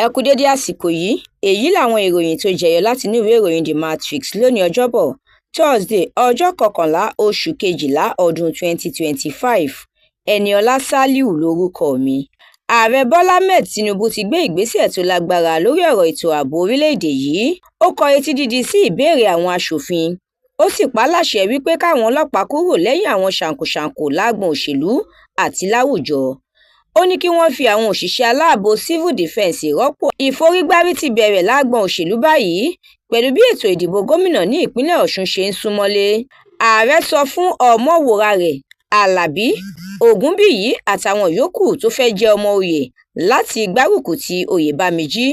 Ẹ kú dédé àsìkò yìí. Èyí làwọn ìròyìn tó jẹyọ látinú ìwé ìròyìn The Matrix lónìí Ọjọ́bọ̀, Thursday, ọjọ́ kọkànlá oṣù kejìlá ọdún 2025. Eniola Saliu lorúkọ mi. Ààrẹ Bọ́lá Ahmed Tinubu ti gbé ìgbésẹ̀ tó lágbára lórí ọ̀rọ̀ ètò ààbò orílẹ̀-èdè yìí. Ó kọ etí dídi sí ìbéèrè àwọn aṣòfin, ó sì pa á láṣẹ wípé káwọn ọlọ́pàá kúrò lẹ́yìn àwọn ṣàǹkóǹṣàǹkó lágbọn òṣèlú àti láwùjọ. Ó ní kí wọ́n fi àwọn òṣìṣẹ́ aláàbò Civil Defence rọ́pò. Ìforígbárí ti bẹ̀rẹ̀ lágbọn òṣèlú báyìí pẹ̀lú bí ètò ìdìbò gómìnà ní ìpínlẹ̀ Ọ̀ṣun ṣe ń súnmọ́lé. Ààrẹ sọ fún Ọmọwòránrẹ̀ Alábí Ògúnbíyí àtàwọn yòókù tó fẹ́ẹ́ jẹ́ ọmọ òye láti gbárùkù ti Oyèbámijí.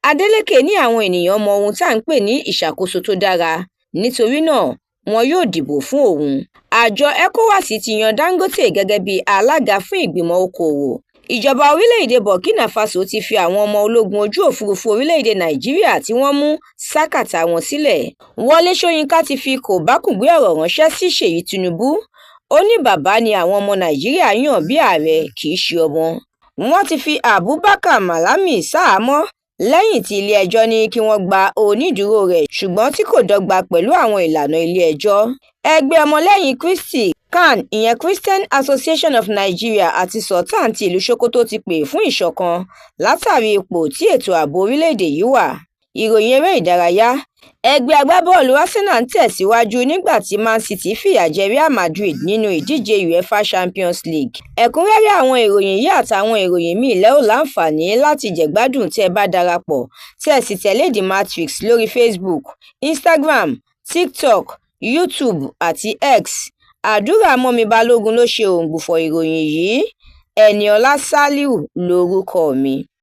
Adeleke ní àwọn ènìyàn mọ ohun tá à ń pè ní ìṣàkóso tó dára, nítorí náà wọn yóò dìbò fún òun. Àjọ ECOWAS ti yan Dangote gẹ́gẹ́ bí alága fún ìgbìmọ̀ okòòwò. Ìjọba orílẹ̀-èdè Burkina Faso ti fi àwọn ọmọ ológun ojú òfurufú orílẹ̀-èdè Nàìjíríà tí wọ́n mú sákàtà wọn sílẹ̀. Wọlé Sọ̀yìnkà ti fi kòbákùngbé ọ̀rọ̀ ránṣẹ́ sí Ṣèyí Tinubu. Ó ní bàbá ni àwọn ọmọ Nàìjíríà yàn bí ààrẹ, kì í ṣe ọmọ. Wọ́n ti fi Abubakar Malami ṣaháàmọ̀ lẹ́yìn tí ilé-ẹjọ́ ní kí wọ́n gba onídùúró rẹ̀ ṣùgbọ́n tí kò dọ́gba pẹ̀lú àwọn ìlànà ilé-ẹjọ́. Ẹgbẹ́ Ọmọlẹ́yìn Kristi CAN, ìyẹn Christian Association of Nigeria, àti Sultan ti ìlú Sokoto ti pè fún ìṣọ̀kan látàrí ipò tí ètò ààbò orílẹ̀-èdè yìí wà. Ìròyìn eré ìdárayá. Ẹgbẹ́ agbábọ́ọ̀lù Arsenal ń tẹ̀síwájú nígbà tí Man City fìyà jẹ Real Madrid nínú ìdíje UEFA Champions League. Ẹ̀kúnrẹ́rẹ́ àwọn ìròyìn yìí àtàwọn ìròyìn míì lẹ ó láǹfààní láti jẹ̀gbádùn tẹ́ ẹ bá darapọ̀ tẹ́ ẹ sì tẹ̀lé The Matrix lórí Facebook, Instagram, TikTok, YouTube àti X. Àdúrà mọ́mi Balógun ló ṣe òǹgbùfọ̀ ìròyìn yìí. Eniola Saliu lorúkọ mi.